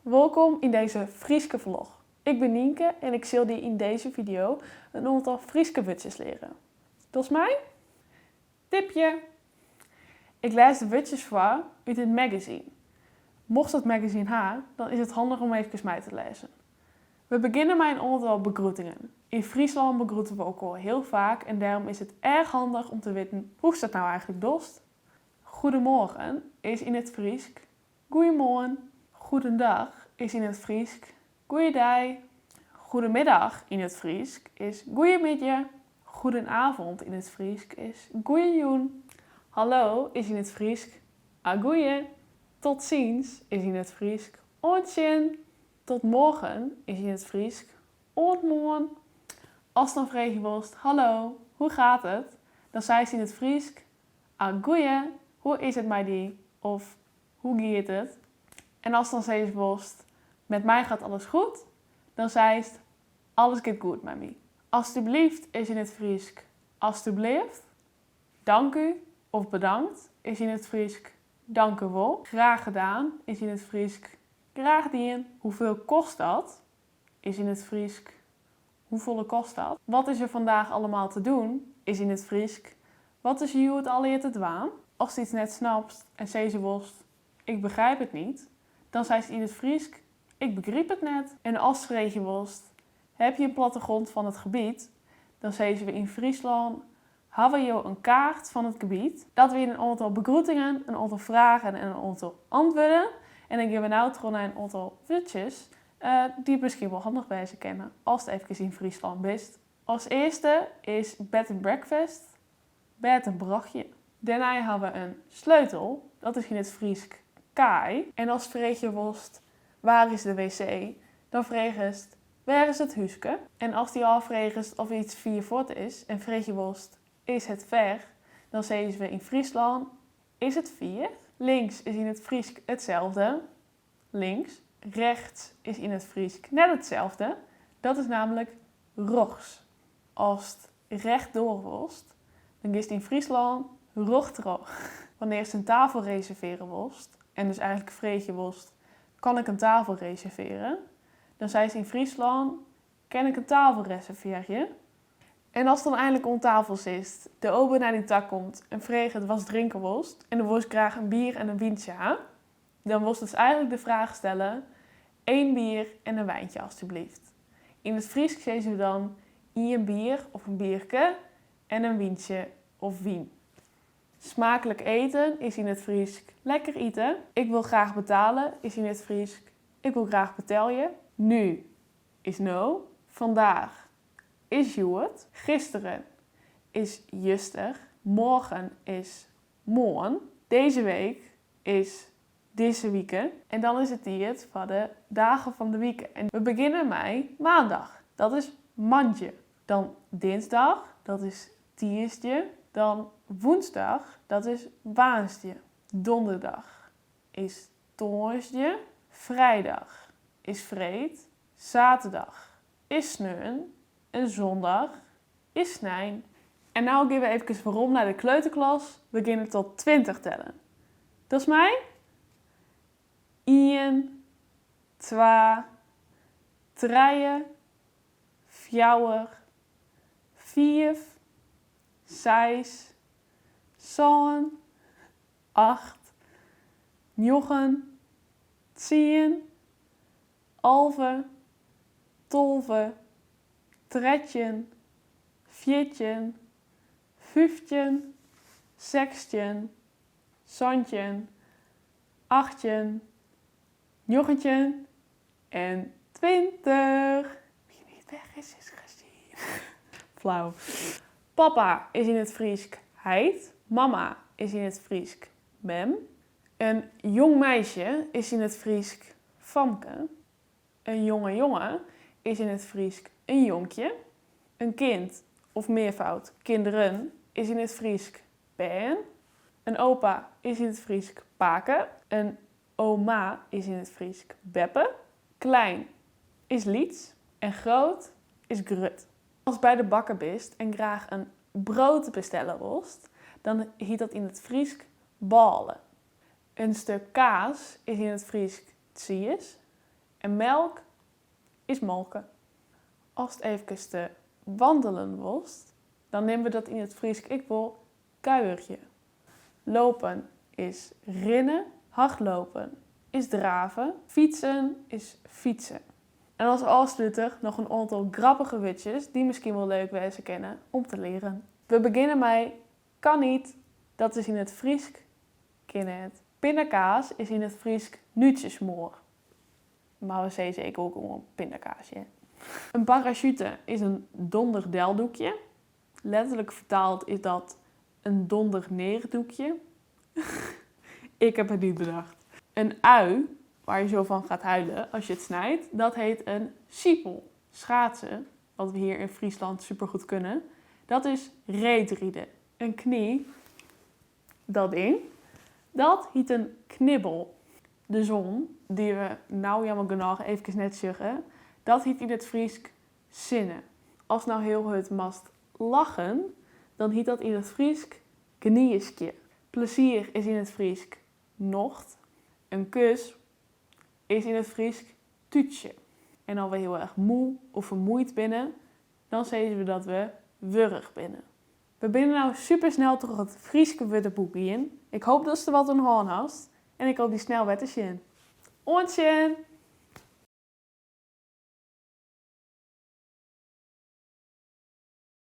Wolkom yn dizze Fryske vlog. Ik bin Nynke en ik sil dy yn dizze fideo in oantal Fryske wurdsjes leare. Dochst mei? Tipje! Ik lês de wurdsjes foar út it magazine. Mochtst dat magazine ha, dan is it handich om eefkes mei te lêzen. We begjinne mei in oantal begroetingen. Yn Fryslân begroete we elkoar hiel faak en dêrom is it erch handich om te witten hoe'tst dat no eigentlik dochst. Goedemorgen is yn it Frysk goeiemoarn. Goedendag is yn it Frysk goeiedei. Goedemiddag yn it Frysk is goeiemiddei. Goedenavond yn it Frysk is goeiejûn. Hallo is yn it Frysk agoeie. Tot ziens is yn it Frysk oant sjen. Tot morgen is yn it Frysk oant moarn. Ast dan freegje wolst, Hallo, hoe gaat het? Dan seist yn it Frysk, Agoeie, hoe is it mei dy? Of Hoe giet it? En ast dan sizze wolst, Met mij gaat alles goed, dan seist, Alles giet goed mei my. Alstublieft is yn it Frysk alstublieft. Dank u of bedankt is yn it Frysk dankewol. Graag gedaan is yn it Frysk graach dien. Hoeveel kost dat? Is yn it Frysk hoefolle kost dat? Wat is er vandaag allemaal te doen? Is yn it Frysk wat is hjoed allegear te dwaan? Ast iets net snapst en sizze wolst ik begrijp het niet, dan seist yn it Frysk ik begryp it net. En ast freegje wolst heb je een plattegrond van het gebied? Dan sizze we yn Fryslân hawwe jo in kaart fan it gebiet? Dat wiene in oantal begroetingen, in oantal fragen en in oantal antwurden. En dan gean we no troch nei in oantal wurdsjes dy't miskien wol handich wêze kinne ast efkes yn Fryslân bist. As earste is bed and breakfast, bêd en brochje. Dêrnei ha we in sleutel, dat is yn it Frysk kaai. En ast freegje wolst waar is de wc, dan fregest wêr is it húske? En ast dy ôffregest of iets fier fuort is en freegje wolst is het ver, dan sizze we yn Fryslân is it fier? Links is yn it Frysk itselde, links. Rechts is yn it Frysk net itselde, dat is nammentlik rjochts. Ast rjochtdoar wolst, dan giest yn Fryslân rjochttroch. Wannear'tst in tafel reservearje wolst en dus eigentlik freegje wolst kan ik in tafel reservearje, dan seist yn Fryslân kin ik in tafel reservearje. En ast dan einlik oan tafel sitst, de ober nei dy ta komt en freget watst drinke wolst en do wolst graach in bier en in wyntsje ha, dan wolst dus eigentlik de fraach stelle, Eén bier en een wijntje alstublieft. Yn it Frysk sizze we dan ien bier of in bierke en in wyntsje of wyn. Smakelijk eten is yn it Frysk lekker ite. Ik wil graag betalen is yn it Frysk ik wol graach betelje. Nu is no. Vandaag is hjoed. Gisteren is juster. Morgen is moarn. Deze week is dizze wike. En dan is it tiid foar de dagen fan de wike. En we begjinne mei maandag, dat is moandei. Dan dinsdag, dat is tiisdei. Dan woensdag, dat is woansdei. Donderdag is tongersdei. Vrijdag is freed. Zaterdag is sneon. En zondag is snein. En no gean we eefkes werom nei de kleuterklas. We geane tot 20 tellen. Dochst mei? Ien, twa, trije, fjouwer, fiif, seis, sân, acht, njoggen, tsien, 11, 12, 13, 14, 15, 16, 17, 18, 19 en 20. Wie niet weg is, is gezien. Flauw. Papa is yn it Frysk heit. Mama is yn it Frysk mem. In jong meisje is yn it Frysk famke. In jonge jonge is yn it Frysk in jonkje. In kind, of mearfoud, kinderen, is yn it Frysk bern. In opa is yn it Frysk pake. In oma is yn it Frysk beppe. Klein is lyts en groot is grut. Ast by de bakker bist en graach in brood bestelle wolst, dan hjit dat yn it Frysk bôle. In stik kaas is yn it Frysk tsiis. En melk is molke. Ast efkes te wandelen wolst, dan neame we dat yn it Frysk ek wol kuierje. Lopen is rinne, hardlopen is drave, fietsen is fytse. En as ôfsluter noch in oantal grappige wurdsjes dy't miskien wol leuk wêze kinne om te learen. We begjinne mei kan niet, dat is yn it Frysk kin net. Pindakaas is yn it Frysk nútsjesmoar. Mar we sizze ek wol gewoan pindakaas, hear. In parasjute is in donderdeldoekje. Letterlik fertaald is dat in donderneerdoekje. Ik heb het niet bedacht. Een ui, waar je zo van gaat huilen als je het snijdt, dat heet een sipel. Schaatsen, wat we hier in Friesland supergoed kunnen, dat is reedriden. Een knie, dat ding, dat hiet in knibbel. De zon, dy't we no jammer genôch efkes net sjogge, dat hiet yn it Frysk sinne. Ast no hiel hurd moatst lachen, dan hiet dat yn it Frysk gniiskje. Plezier is yn it Frysk nocht. In kus is yn it Frysk tútsje. En as we hiel erch moe of fermuoid binne, dan sizze we dat we wurch binne. We binne no supersnel troch it Fryske wurdeboek gien. Ik hoop datst der wat oan hân hast en ik hoop dy snel wer te sjen. Oant sjen!